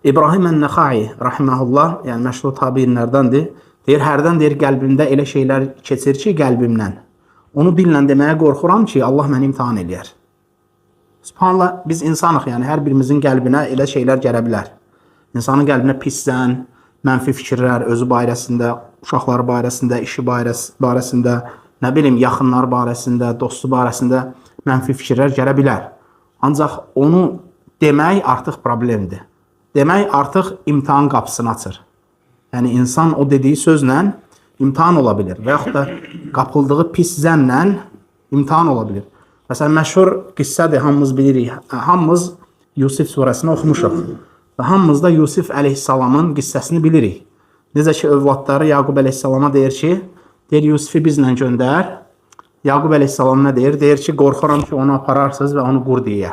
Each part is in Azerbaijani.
İbrahim ən-Nəxai rahimehullah, yəni məşhur tabiinlərdəndir. Deyir, hərdən deyir qəlbimdə elə şeylər keçir ki, qəlbimdən. Onu dillə deməyə qorxuram ki, Allah məni imtahan eləyər. Subhanallah, biz insanıq, yəni hər birimizin qəlbinə elə şeylər gələ bilər. İnsanın qəlbinə pis zənn, mənfi fikirlər özü barəsində, uşaqları barəsində, işi barəsində, nə bilim, yaxınları barəsində, dostu barəsində mənfi fikirlər gələ bilər. Ancaq onu demək artıq problemdir. Demək artıq imtahan qapısını açır. Yəni insan o dediyi sözlə imtahan ola bilər və yaxud da qapıldığı pis zənnlə imtahan ola bilər. Məsələn, məşhur qissədir, hamımız bilirik. Hamımız Yusif surəsini oxumuşuq. Və hamımız da Yusif əleyhissalamın qissəsini bilirik. Necə ki, övladları Yaqub əleyhissalama deyir ki, deyir Yusifi bizlə göndər. Yaqub əleyhissalam nə deyir? Deyir ki, qorxuram ki, onu apararsınız və onu qurd yeyə.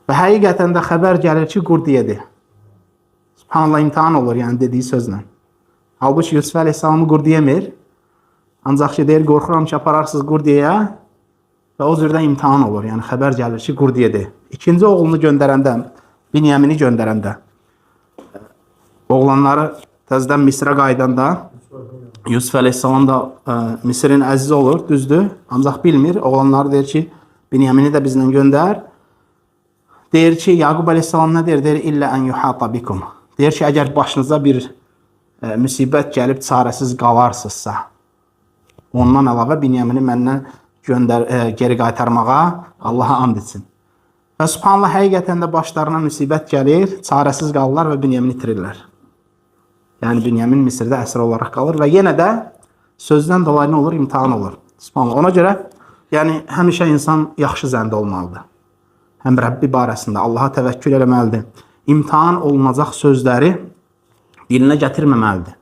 Və həqiqətən də xəbər gəlir ki, qurd yedi. Subhanallah, imtahan olur, yəni dediyi sözlə. Halbuki Yusuf əleyhissalamı qurd yemir. Ancaq ki, deyir, qorxuram ki, apararsınız qurd yeyə və o cürdən imtahan olur. Yəni xəbər gəlir ki, qurd yedi. İkinci oğlunu göndərəndə, Binyamini göndərəndə, oğlanları təzədən Misrə qayıdanda Yusuf əleyhissalam da Misirin əzizi olur, düzdür. Ancaq bilmir. Oğlanları deyir ki, Binyamini də bizlə göndər. Deyir ki, Yaqub əleyhissalam nə deyir? Deyir, illə ən yuhata bikum. Deyir ki, əgər başınıza bir müsibət gəlib çarəsiz qalarsınızsa, ondan əlavə Binyamini məndən göndər, geri qaytarmağa Allaha and etsin. Və subhanallah, həqiqətən də başlarına müsibət gəlir, çarəsiz qalırlar və Binyamini itirirlər. Yəni Binyamin Misirdə əsir olaraq qalır və yenə də sözdən dolayı nə olur? İmtahan olur. Subhanallah. Ona görə yəni həmişə insan yaxşı zəndə olmalıdır. Həm Rəbbi barəsində Allaha təvəkkül eləməlidir. İmtahan olunacaq sözləri dilinə gətirməməlidir.